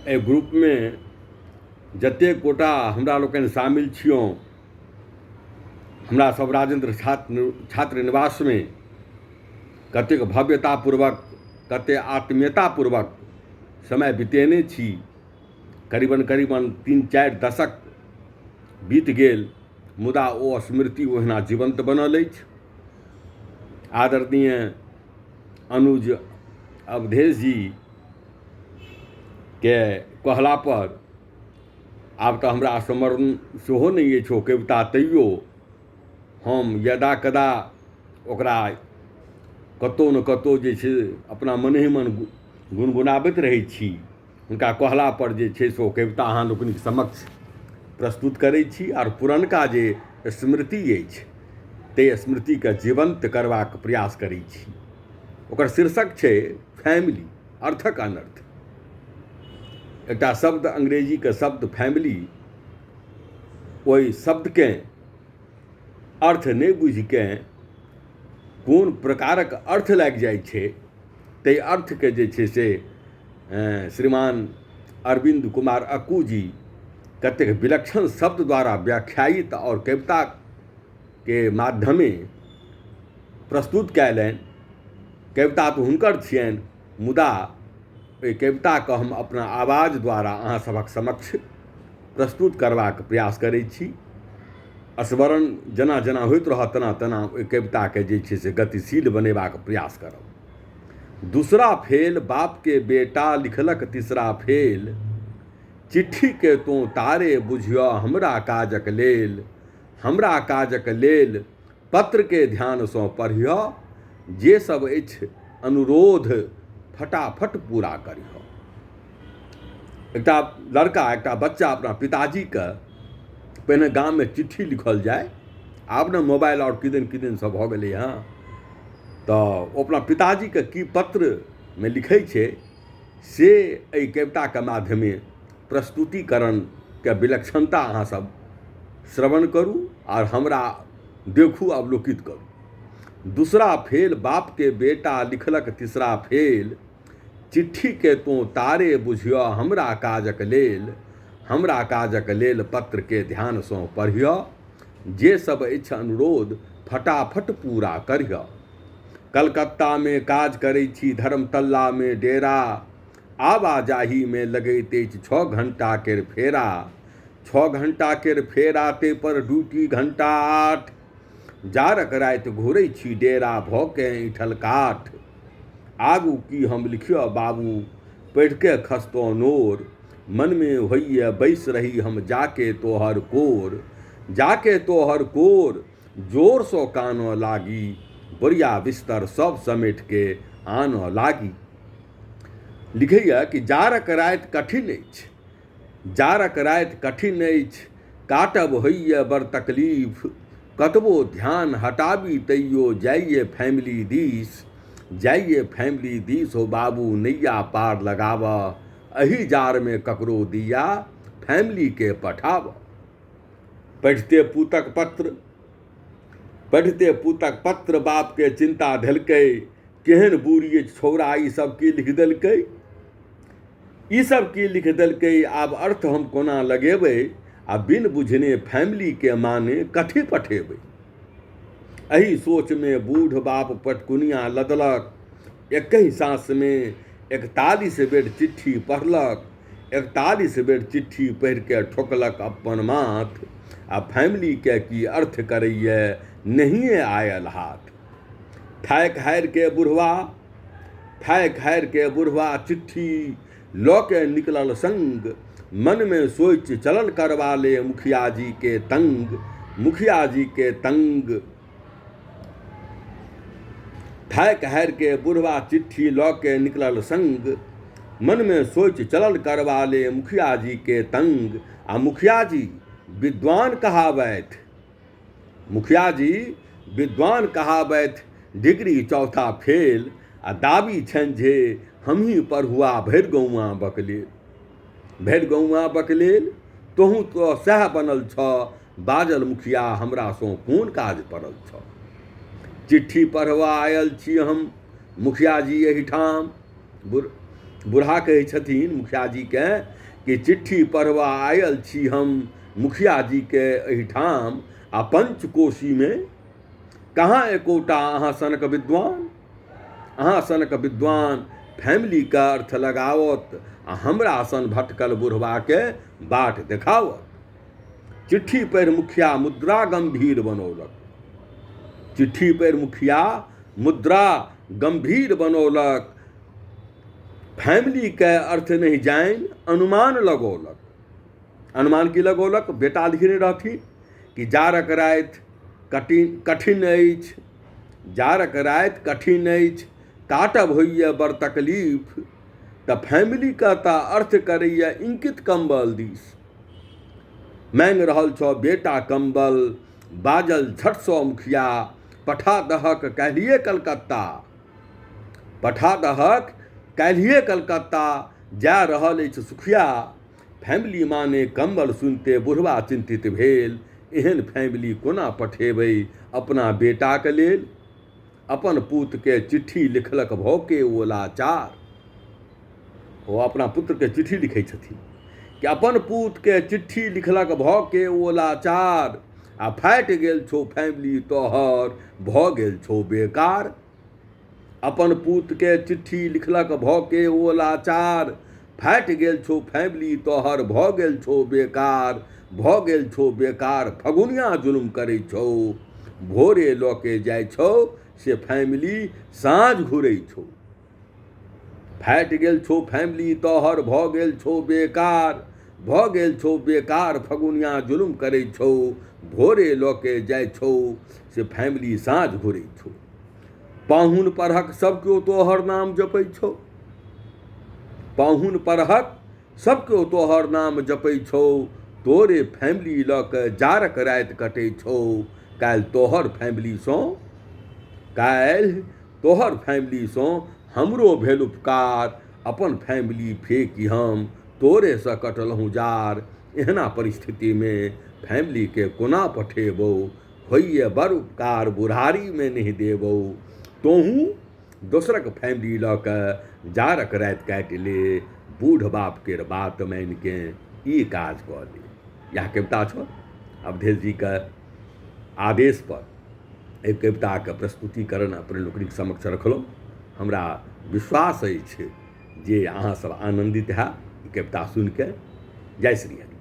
एहि ग्रुपमे जतेक गोटा हमरा लोकनि शामिल छियौँ, हमरा सब राजेन्द्र छात्र छात्र निवासमे कतेक भव्यतापूर्वक, कतेक आत्मीयतापूर्वक समय बितेने छी। करीबन करीबन 3-4 दशक बीत गेल, मुदा ओ स्मृति ओहिना जीवन्त बनल अछि। आदरणीय अनुज अवधेश जी के कहला पर आब तऽ हमरा स्मरण सेहो नहि अछि ओ कविता, तैयो हम यदा कदा ओकरा कतहु ने कतहु जे छै अपना मनहि मन गुनगुनाबैत रहै छी। हुनका कहलापर जे छै से ओ कविता अहाँ लोकनिक समक्ष प्रस्तुत करै छी आर पुरनका जे स्मृति अछि ताहि स्मृतिके जीवन्त करबाक प्रयास करै छी। ओकर शीर्षक छै फैमिली, अर्थक अनर्थ। एकटा शब्द, अंग्रेजीके शब्द फैमिली, ओहि शब्दकेँ अर्थ नहि बुझिके कोन प्रकारक अर्थ लागि जाइ छै, ताहि अर्थके जे छै से श्रीमान अरविन्द कुमार अक्कू जी कतेक विलक्षण शब्द द्वारा व्याख्यायित आओर कविताके माध्यमे प्रस्तुत कयलनि। कविता तऽ हुनकर छियनि, मुदा ओहि कविताके हम अपना आवाज द्वारा अहाँ सभक समक्ष प्रस्तुत करबाक प्रयास करै छी। स्मरण जेना जेना होइत रहत तेना तेना ओहि कविताके जे छै से गतिशील बनेबाक प्रयास करब। दूसरा फेल बापके बेटा लिखलक तीसरा फेल, चिट्ठीके तोँ तारे बुझिअ हमरा काजक लेल, हमरा काजक लेल पत्रके ध्यानसँ पढ़िअ, जे सब अछि अनुरोध फटाफट पूरा करिह। एकटा लड़का, एकटा बच्चा अपना पिताजीके, पहिने गाममे चिट्ठी लिखल जाय, आब ने मोबाइल आओर किदन किदन सब भऽ गेलै हँ, तऽ ओ अपना पिताजीके की पत्रमे लिखै छै से एहि कविताके माध्यमे प्रस्तुतिकरणके विलक्षणता अहाँ सब श्रवण करू आओर हमरा देखू, अवलोकित करू। दूसरा फेल बापके बेटा लिखलक तीसरा फेल, चिट्ठीके तोँ तारे बुझिअ हमरा काजक लेल, हमरा काजक लेल पत्रके ध्यानसँ पढ़िअ, जे सब अछि अनुरोध फटाफट पूरा करिह। कलकत्तामे काज करै छी धर्मतल्लामे डेरा, आवाजाहीमे लगैत अछि 6 घंटा केर फेरा, 6 घंटा केर फेरा ते पर ड्यूटी घंटा 8, जाड़क राति घुरै छी डेरा भऽ के ऐंठल काठ। आगू की हम लिखिअ बाबू पढ़िके खसतौ नोर, मनमे होइए बैस रही हम जाके तोहर कोर, जाके तोहर कोर जोरसँ कानऽ लागी, बोरिया बिस्तर सब समेटके आनऽ लागी। लिखैए कि जाड़क राति कठिन अछि, जाड़क राति कठिन अछि, काटब होइए बड़ तकलीफ, कतबो ध्यान हटाबी तैयो जाइए फैमिली दिस, जाइए फैमिली दिस हो बाबू नैया पार लगाबऽ, एहि जाड़मे ककरो दिया फैमिलीके पठाबऽ। पढ़िते पूतक पत्र, पढ़िते पूतक पत्र बापके चिन्ता धेलकै, केहन बूढ़ी अछि छौड़ा ई सब की लिख देलकै, ई सब की लिख देलकै, आब अर्थ हम कोना लगेबै, आ बिन बुझने फैमिलीके माने कथी पठेबै। एहि सोचमे बूढ़ बाप पटकुनिया लदलक, एकहि साँसमे 41 बेर चिट्ठी पढ़लक, 41 बेर चिट्ठी पढ़िके ठोकलक अपन माथ, आ फैमिलीके की अर्थ करैए नहिए आयल हाथ। थाकि हारिके बुढ़वा, थाकि हारिके बुढ़वा चिट्ठी लऽ के निकलल संग, मनमे सोचि चलल करबा ले मुखिया जी के तंग, मुखिया जी के तंग। थाकि हारिके बुढ़वा चिट्ठी लऽ के निकलल संग, मनमे सोचि चलल करबा ले मुखिया जी के तंग, आ मुखिया जी विद्वान कहाबथि, मुखिया जी विद्वान कहाबथि, डिग्री चौथा फेल, आ दाबी छनि जे हमही पढ़ुआ भरि गौआँ बकलेल, भरि गौआँ बकलेल, तोहूँ तऽ सएह बनल छह, बाजल मुखिया हमरासँ कोन काज पड़ल छह। चिट्ठी पढ़बऽ आयल छी हम मुखिया जी एहिठाम, बूढ़ा कहै छथिन मुखियाजीकेँ कि चिट्ठी पढ़बा आयल छी हम मुखियाजीके एहिठाम आ पंचकोशीमे कहाँ एकोटा अहाँ सनक विद्वान, अहाँ सनक विद्वान फैमिलीके अर्थ लगाओत आ हमरा सन भटकल बुढ़बाके बाट देखाओत। चिट्ठी पढ़ि मुखिया मुद्रा गम्भीर बनौलक। चिट्ठी पढ़ि मुखिया मुद्रा गम्भीर बनौलक। फैमिलीके अर्थ नहि जानि अनुमान लगौलक। अनुमान की लगौलक? बेटा लिखने रहथिन कि जाड़क राति कठिन कठिन अछि, जाड़क राति कठिन अछि, काटब होइए बड़ तकलीफ, तऽ फैमिलीके तऽ अर्थ करैए इंकित कम्बल दिस। माँगि रहल छह बेटा कम्बल, बाजल झटसँ मुखिया, पठा दहक काल्हिए कलकत्ता, पठा दहक काल्हिए कलकत्ता, जा रहल अछि सुखिया। फैमिली माने कम्बल सुनिते बुढ़बा चिन्तित भेल, एहन फैमिली कोना पठेबै अपना बेटाक लेल। अपन पूतके चिट्ठी लिखलक भऽ के ओ लाचार। ओ अपना पुत्रके चिट्ठी लिखै छथिन कि अपन पूतके चिट्ठी लिखलक भऽ के ओ लाचार, आ फाटि गेल छौ फैमिली तोहर भऽ गेल छौ बेकार। अपन पूतके चिट्ठी लिखलक भऽ के ओ लाचार, फाटि गेल छौ फैमिली तोहर भऽ गेल छौ बेकार, भऽ गेल छौ बेकार। फगुनिया जुलुम करै छौ, भोरे लऽ के जाइ छौ से फैमिली साँझ घुरै छौ। फाटि गेल छौ फैमिली तोहर भऽ गेल छौ बेकार, भऽ गेल छौ बेकार। फगुनिया जुलुम करै छौ, भोरे लऽ के जाइ छौ से फैमिली साँझ घुरै छौ। पाहुन परहक सब केओ तोहर नाम जपै छौ, पाहुन परहक सब केओ तोहर नाम जपै छौ, तोरे फैमिली लऽ के जाड़क राति कटै छौ। काल्हि तोहर फैमिलीसँ, काल्हि तोहर फैमिलीसँ हमरो भेल उपकार, अपन फैमिली फेकि हम तोरेसँ कटलहुँ जाड़। एहना परिस्थितिमे फैमिलीके कोना पठेबौ, होइए बड़ उपकार बुढ़ारीमे नहि देबौ। तोहूँ दोसरक फैमिली लऽ कऽ जाड़क राति काटि ले, बूढ़ बाप केर बात मानिके ई काज कऽ ले। इएह कविता छल। अवधेश जीके आदेशपर एहि कविताके प्रस्तुतिकरण अपने लोकनिक समक्ष रखलहुँ। हमरा विश्वास अछि जे अहाँसभ आनन्दित हैब ई कविता सुनिके। जय श्री हरि।